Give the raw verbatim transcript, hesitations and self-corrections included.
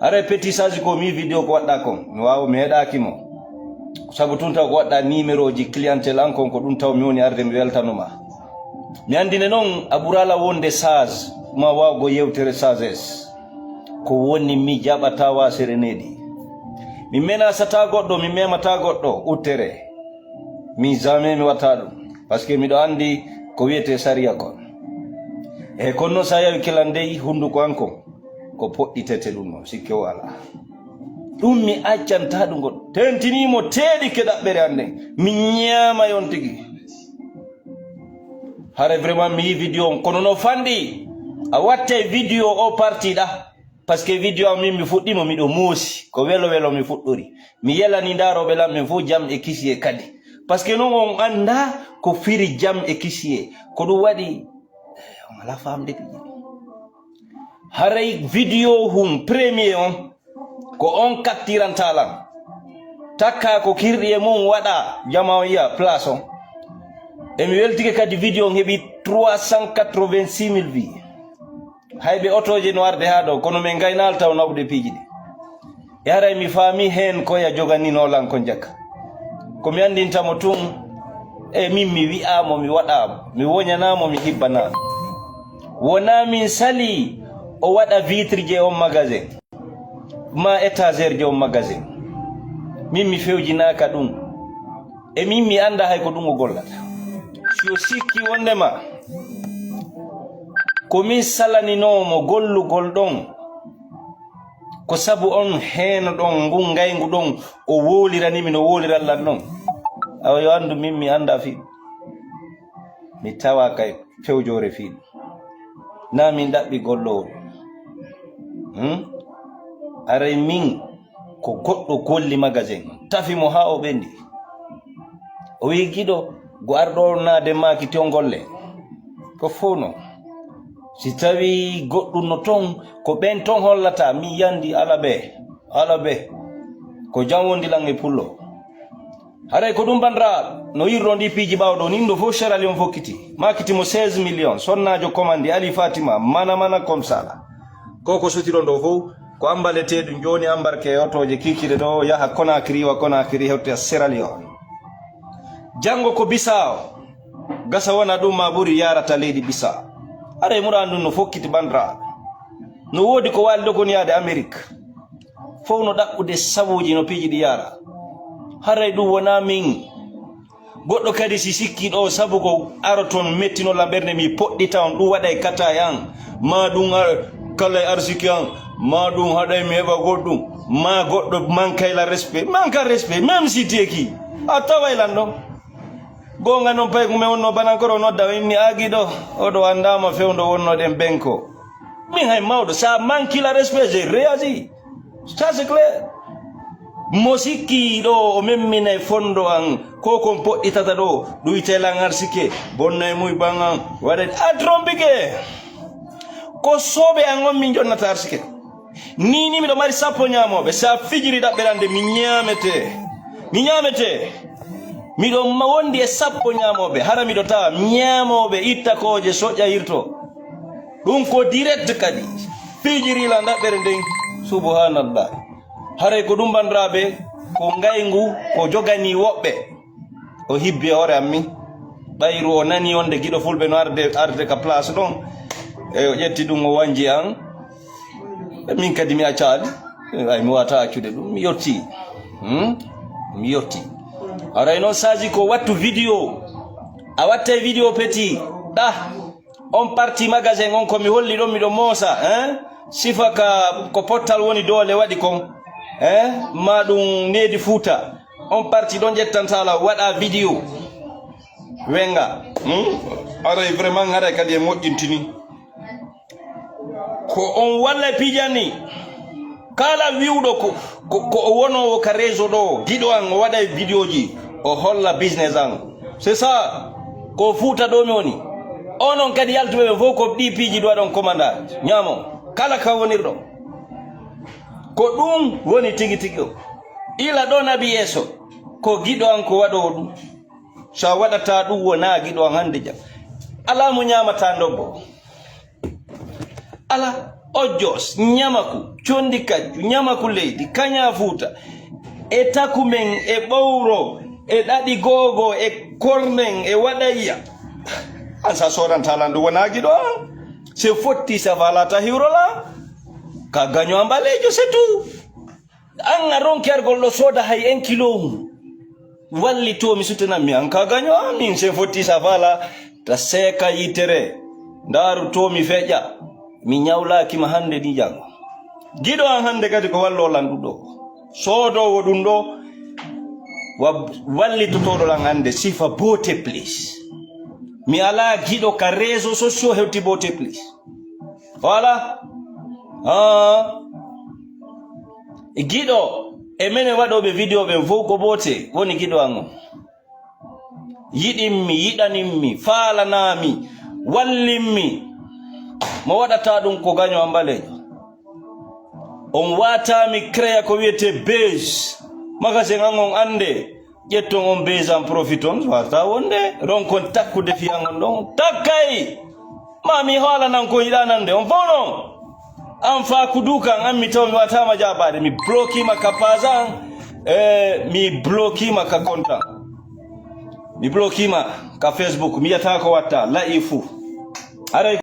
Haray Petit Sazi ko mi vidéo ko waɗɗa kon, mi waawa mi heɗaaki mo. Sabu tun taw ko waɗɗa numéro ji clientèle an kon, ko ɗum taw mi woni arde mi weltano ma. Mi anndine noon a ɓurala wonde sage, ma waawgo yewtere sagesse. Ko woni mi jaɓata waasere neeɗi. Mi menasata goɗɗo, mi memata goɗɗo uttere. Mi jamais mi watta ɗum. Parce que miɗo anndi ko wiyetee sariya kon. E kono noon sa yawi kilan dey hunnduko an kon. Ko poɗɗitete ɗum noon, sikke o alaa. Ɗum mi accanta ɗum goɗɗo. Tentinii mo teeɗike ɗaɓɓere an nden. Mi ñaama yon tigi. Hare vraiment mi yi vidéo on, kono no fanɗi. A wattay vidéo o partie ɗa. Parce que vidéo am min mi fuɗɗimo miɗo moosi. Ko welo welo mi fuɗɗori. Mi yelani ndaarooɓe lan ɓen fof jam e kisiyee kadi. Parce que non on annda ko firi jam e kisiyee. Ko ɗum waɗi, eh, on alaa faamde piiji ɗi. Haray vidéo hum premier on, ko on kattiranta lan. Takka ko kirɗi e mum waɗa, jama on yiya place on. E mi weltike kadi vidéo on heɓi trois cent quatre-vingt-six mille vues. Hay ɓe otooje no arde haa ɗo, kono min ngaynaali taw nawde piiji ɗi. E haray mi faami heen ko ya joganinoo lan ko njakka. Ko mi anndinta mo tun, e min mi wi'aa mo, mi waɗaa mo, mi woñanaa mo, mi hibbanaa mo. Wonaa min salii o waɗa vitre je on magasin, ma étagère je on magasin. Min mi fewjinaaka ɗum. E min mi annda hay ko ɗum o gollata. Si o sikki wondema ko min salaninoo mo gollugol ɗon, ko sabu on heeno ɗon, ngun ngayngu ɗon, o wowlirani mi no wowliral lan non. Awa yo anndu min mi annda fii ɗum. Mi tawa kay fewjoore fii ɗum. Na min ɗaɓɓi gollowol. Hmm? Aray min ko goɗɗo golli magasin, tafi mo haa o ɓendi. O wi'i giɗo, go arɗo naade maaki ton golle. Ko fow non. Si tawi goɗɗum no ton, ko ɓen ton hollata, mi yandi ala ɓe, ala ɓe. Ko jam wondi lan e pullo. Haray ko ɗum bandiraaɓe, no yirɗon ɗi piiji ɓaawo ɗo, nin ɗo fof Sierra Leone fokkiti. Maakiti mo seize millions, sonnaajo commandi Ali Fatima, mana mana comme ça la. Ko ko sotiro ɗo fof, ko ambaleteeɗum jooni ambarke e otooje kiikiiɗe ɗo, yaha Conakry, wa Conakry, hewta Sierra Leone. Janngo ko Bissau, gasa wona ɗum ma ɓuri yarata leydi Bissau. Haray muraan ɗum no fokkiti bandiraaɓe. No woodi ko waali ɗo kon yaade Amérique. Fof no ɗaɓɓude sabuuji no piiji ɗi yara. Haray ɗum wonaa min. Goɗɗo kadi si sikki ɗo sabu ko aroton mettino lan ɓernde mi poɗɗita on, ɗum waɗay kata e an. Ma ɗum ar-, kala e arsiki an. Ma ɗum haɗay mi heɓa goɗɗum. Ma goɗɗo mankay la respect. Manka respect, même si teki. A taway lan ɗon. Goonga noon pay ko mi wonno banankoro o nodda o inni a giɗo. Oɗo anndaama fewndo wonnoɗen benko. Min hay mawɗo, sa manki la respect, j'ai réagi. Ça, c'est clair. Mo sikki ɗo o memminay fondo an, ko kon poɗɗitata ɗo, ɗuyte lan arsike, bonnay muy ban an, waɗa a trompike. Ko soɓe an on min jonnata arsike. Ni ni miɗo mari sappo ñaamooɓe, sa fijiri ɗaɓɓere an de mi ñaamete. Mi ñaamete. Miɗo ma-, wondi e sappo ñaamooɓe, hara miɗo tawa ñaamooɓe itta kooje soƴƴa irto. Ɗum ko direct kadi. Fijiri la ɗaɓɓere nden. Subhanallah. Haray ko ɗum bandiraaɓe, ko ngayngu, ko joganii woɓɓe. O hibbi e hoore am min. Ɓayru o nani wonde giɗo fulɓe no arde, arde ka place ɗon. E o ƴetti ɗum o wanji an. E min kadi mi accaali. Ay mi wata accude ɗum. Mi yotti. Hmm? Mi yotti. Haray noon saaji ko wattu vidéo. A wattay vidéo petit. Ɗah. On parti magasin on ko mi holli ɗon miɗo moosa, hein? Sifa ka ko pottal woni doole waɗi kon, hein? Ma ɗum needi Fuuta. On parti ɗon ƴettanta la waɗa vidéo. Wenga. Hmm? Aray vraiment ngaray kadi e moƴƴintini. Ko on walla pijani. Kala wi'uɗo ko, ko, ko o wonoowo ka réseau ɗo, giɗo an, o waɗay vidéoji, o holla business an. C'est ça. Ko Fuuta ɗo mi woni. Onon kadi yaltuɓe ɓe fof ko ɗi piiji ɗo waɗon commanda. Ñaamo. Kala ka wonirɗo. Ko ɗum woni tigi tigi o. Ila ɗo naɓi yeeso. Ko giɗo an ko waɗowo ɗum. So a waɗata ɗum wona giɗo an hannde jam. Alaa mo ñaamata ndobbo. Alaa. Ojos, Ñamaku, Condi Kaccu, Ñamaku Leydi, Kaña Fuuta, e Takumen, e Ɓowro, e Ɗaɗi Googo, e Kornen, e Waɗayya. An sa soodanta lan ɗum wona giɗo an. Se fotti sa faalata hiwrola. Ka gaño an ɓaleejo, c'est tout. An a ronki argol ɗo sooda hay un kilo mum. Wallitoo mi, sutenan mi, an ka gaño an, min se fotti sa faala, ta seeka yitere. Ndaaru to mi feƴƴa. Mi ñawlaaki ma hannde ni jango. Giɗo an hannde kadi ko wallo lan ɗum ɗo. Soodoowo ɗum ɗo, wa-, wallitotooɗo lan hannde sifa beauté plus. Mi alaa giɗo ka réseaux sociaux hewti beauté plus. Voilà. Ah. Giɗo, e menen waɗooɓe vidéo ɓen fof ko beauté woni giɗo an on. Yiɗimmi, yiɗanimmi, faalanami, wallimmi. Mo waɗata ɗum ko gaño an ɓaleejo. On watami créa ko wiyete buzz. Magasin an on annde. Ƴetton on buzz an, profiton, wata wonde. Ronkon takkude fiyan on ɗon. Takkay! Ma mi hoolanan ko yiɗa nande. On fof non. An fa kudu kan, an mi taw mi watama jabaade. Mi blokima ka page an. Eh, mi blokima ka compte an. Mi blokima ka Facebook. Mi yata ko watta. La'i fu. Aray